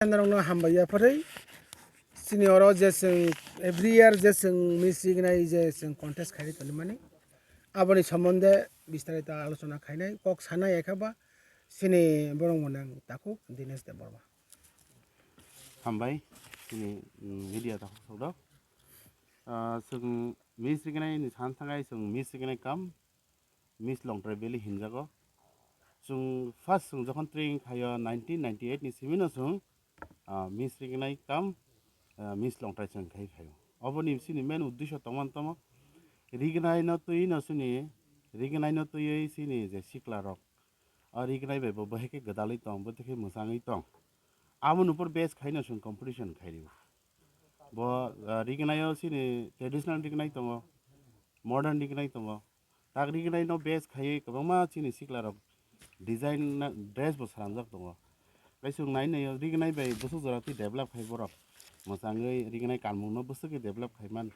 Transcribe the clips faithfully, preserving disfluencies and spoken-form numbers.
Norokno hambai yapharwi, chini oro je chwng every year je chwng Miss Rignai je chwng contest khairi tonimani, aboni somonde bistarito alochona khainai, kok sanai ekha ba chini borok mwnang takhuk Dinesh Debbarma. Hambai, chini, mm, media takhuk sokdok. Ah, chwng Miss Rignai ni san thangai chwng Miss Rignai kam Miss Longtrai Valley hinjago. Chwng first chwng jokhon training khaio nineteen ninety-eight ni simi no chwng, ah, Miss Rignai kam, ah, Miss Longtrai chwng khai phaio. Oboni chini main uddesho tongmani tamo Rignai no twi no chini Rignai no twiwi chini je sikla rok o Rignai bai bo bahai khe gwdalwi tong, bo tei khe mwchangwi tong. Aboni upor base khaino chwng competition khairwi. Bo, ah, Rignai o chini traditional Rignai tongo, modern Rignai tongo. Tak Rignai no base khaiwi kwbangma chini sikla rok design na dress bo swnamjak tongo. Tei chwng nai nai o Rignai bai bwswk jora twi develop khai borok. Mwchangwi Rignai kanmung no bwswk khe develop khai man.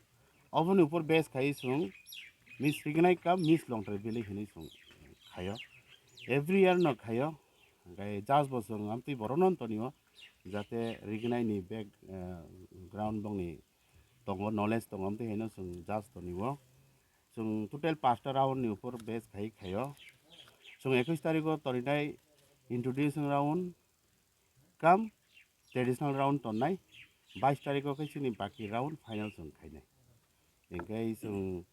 Oboni upor base khai chwng Miss Rignai kam Miss Longtrai Valley hinwi chwng khaio. Every year no khaio. Hwnkhe judge bo chwng amtwi borokno tonio, jate Rignai ni back, eh, ground bongni tongo, knowledge tongo, amtwi haino chwng judge tonio. Chwng total pasta round ni upor base khai khaio. Chwng ekwis tarikh o torinai introducing round kam traditional round tonnai, bais tarikh o khe chini baki round final chwng khainai. Hwnkhe chwng,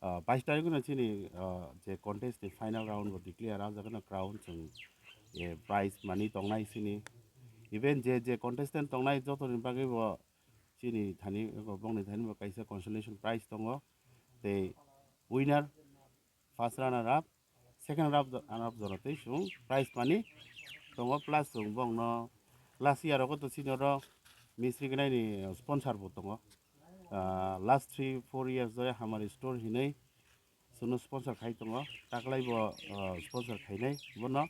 ah, bais tarikh no chini, ah, je contest ni final round bo declare, ah jaga no crown chwng, eh, prize mani tongnai chini. Even je, je contestant tongnai joto ni bagwi bo chini thani, bongni thani bo kaisa consolation prize tongo. Tei winner, first runner up, second runner up, runner up jora tei chwng prize mani tongo, plus chwng bongno last year o to senior o Miss Rignai ni sponsor bo tongo. Ah, last three four years jora Hamari Store hinwi chwngno sponsor khai tongo, taklai bo, ah, sponsor khainai bono,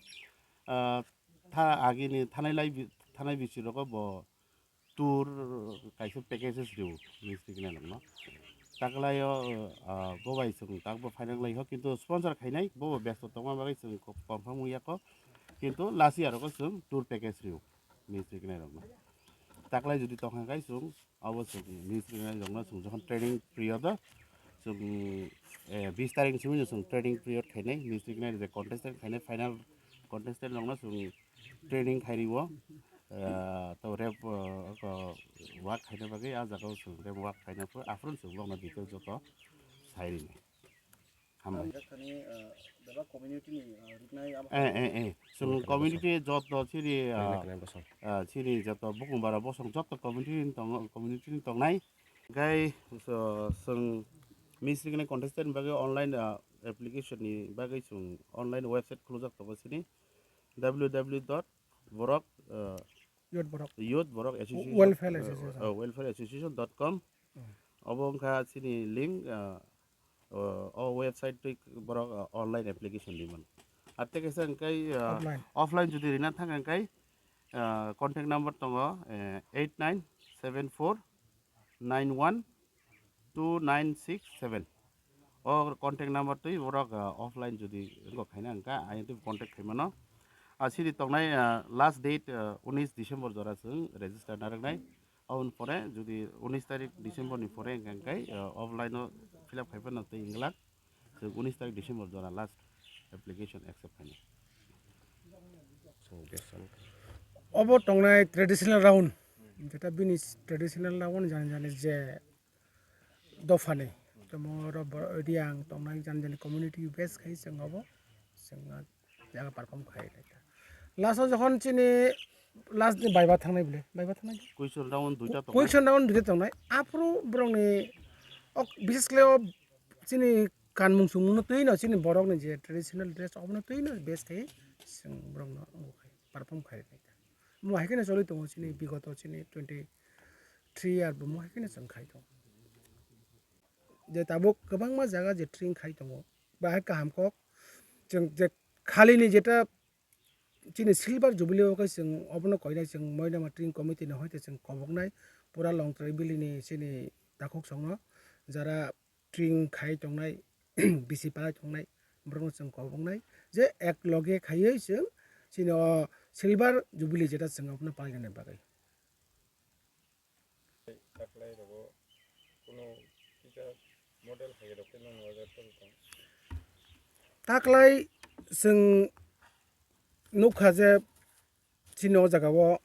ah, tha agini thanai lai bi-, thanai bisi rogo bo tour kaisa packages rw Miss Rignai rokno. Taklaio, ah, bo bai chwng takbo final lai ho, kintu sponsor khainai bo bo besto tongma bagwi chwng ko-, confirm wngya kho. Kintu last year o chwng tour package rw Miss Rignai rokno. Taklai jodi tongkha khai chwng abo chwng Miss Rignai rokno chwng jokhon training period o chwng, eh, bis tarik simi chwng training period khainai Miss Rignai je contestant khainai final contestant rokno chwng training khairiwo, eh, to rep, eh, ko work khaina bagwi ah jaga o chwng rep work khaina pho aphuru chwng bokno detail joto sai rini. Hambai. Ang jak thani, eh, bebak community ni, eh, riknai abo. Eh, eh, eh. Chwng community joto chini, eh, eh, chini joto bukung bara bosong joto community ni tongo, community ni tongnai. Gai, so, chwng Miss Rignai contestant bagwi online, eh, application ni bagwi chwng online website khulujak tongo chini. W W W dot borok, uh, Youth Borok. Youth Borok Association, Welfare uh, Association. Uh, welfare association dot com. Hmm. Obo wngkha chini link, uh, uh, o website twi borok, uh, online application rimani. Ar tei kaisa hwnkhe, uh, offline, offline jodi rina thang hwnkhe, uh, contact number tongo, uh, eight nine seven four nine one two nine six seven. O contact number twi borok, ah, offline jodi wngkha khaina hwnkha, ayang twi contact khaimano. Ah, siri tongnai, ah, last date, ah, unis December jora chwng register narwknai. Aboni pore jodi unis tarik December ni pore hwnkha hwnkhe, ah, offline o fill up khaiphano tei wngwlak. Chwng unis tarik December jora last application accept khainai. Obo tongnai traditional round, jeta bini traditional round jani jani je dophani. Tamo oro bo-, Riang tongnai jani jani community base khai chwng obo chwng jaga perform khai lai. Last o jokhon chini last ni baiba thangnai bole, baiba thangnai. Question round duita tongnai. Question round duita tongnai. Aphuru borokni ok, bises khlai o chini kanmung chumung no twi no chini borok ni je traditional dress obono twi no base khai chwng borok no perform khai lai. Mo hai kheno choli tongo chini bigoto chini twenty three year bo mo hai kheno chwng khai tongo. Je tabuk kwbangma jaga je training khai tongo, bahai kaham kok chwng je khali ni jeta chini silver jubilee o khe chwng obono koinai chwng moilama training committee ni hoite chwng koboknai pura Longtrai Valley ni chini takhuk songno jara training khai tongnai bisi palai tongnai borokno chwng koboknai je ek loge khaiwi chwng chini o silver jubilee jeta chwng obono palainani bagwi. Taklai chwng nukha je chini o jaga o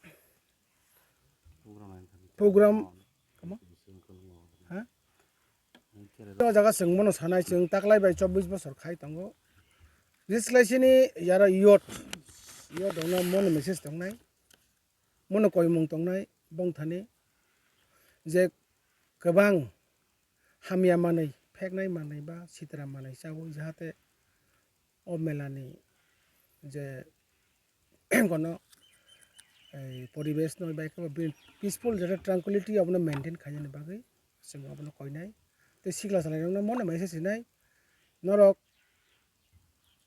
program, ha? O jaga chwng bono sanai, chwng taklai bai chobbish bosor khai tongo. Bislai chini yara youth, youth rokno mono message tongnai, mono koimung tongnai bongthani je kwbang hamya manwi, pheknai manwi ba sitra manwi chawi, jahate o melani je kono, ei, poribesh no bai khe bo peaceful, jate tranquility abono maintain khainani bagwi chwng abono koinai. Tei sikla salai rokno mono message hinai, norok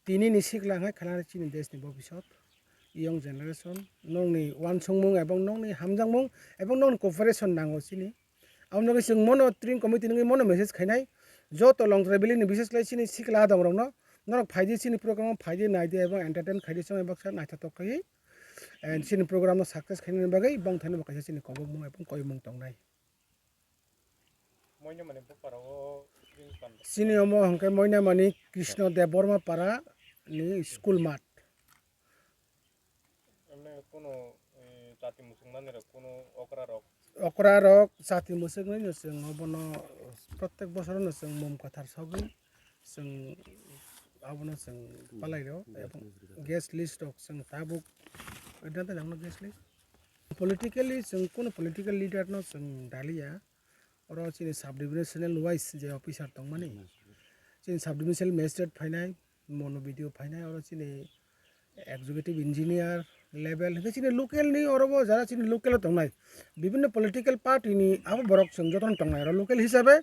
tini ni sikla hai khlai chini desh ni bobisot, young generation, nokni uansukmung ebong nokni hamjakmung ebong nokni cooperation nango chini. Aboni bagwi chwng mono tring committee nungwi mono message khainai, joto Longtrai valley ni, bises khlai chini sikla dong rokno, norok phaidi chini program o phaidi naidi ebong entertain khaidi, chwng baksa naithotok khaidi, and chini program no success khainani bagwi bongthani bo kaisa chini kobokmung ebong koimung tongnai. Moinamani bupharao chini omo hwnkhe Moinamani Krishno Debbarma para ni school mat. Emne kunu, eh, jati muchungnani rok kunu okra rok? Okra rok jati muchungnani no chwng obono protek bosorono chwng mum kwthar sogwi chwng abono chwng palai rw. Guest list rok chwng tabuk, guest list. Politically chwng kunu political leader no chwng daliya. Oro chini sub divisional wise je officer tongmani, chini sub divisional magistrate phainai, mono B D O phainai, oro chini executive engineer level, hingke chini local ni oro bo jara chini local o tongnai, bibinno political party ni abo borok chwng jotono tongnai. Oro local hisabe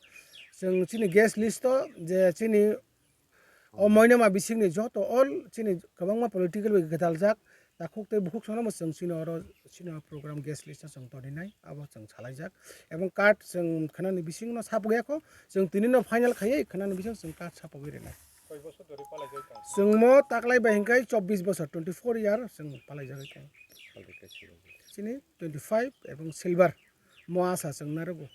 chwng chini guest list o je chini o Moinama bisingni joto all chini kwbangma political bai gwdaljak takhuk tei bukhuk sono bo chwng chini oro chini o program guest list o chwng toninai, abo chwng salaijak. Ebong card chwng khwnani bisingno sapogya kho, chwng tinino final khaiwi khwnani bising chwng card sapogwi rwnai. Koi bosor dhori palaijak tong? Chwng mo taklai bai hingkai chobbish bosor, twenty four year chwng palaijagwi tong. Chini twenty five ebong silver mo asa chwng narogo.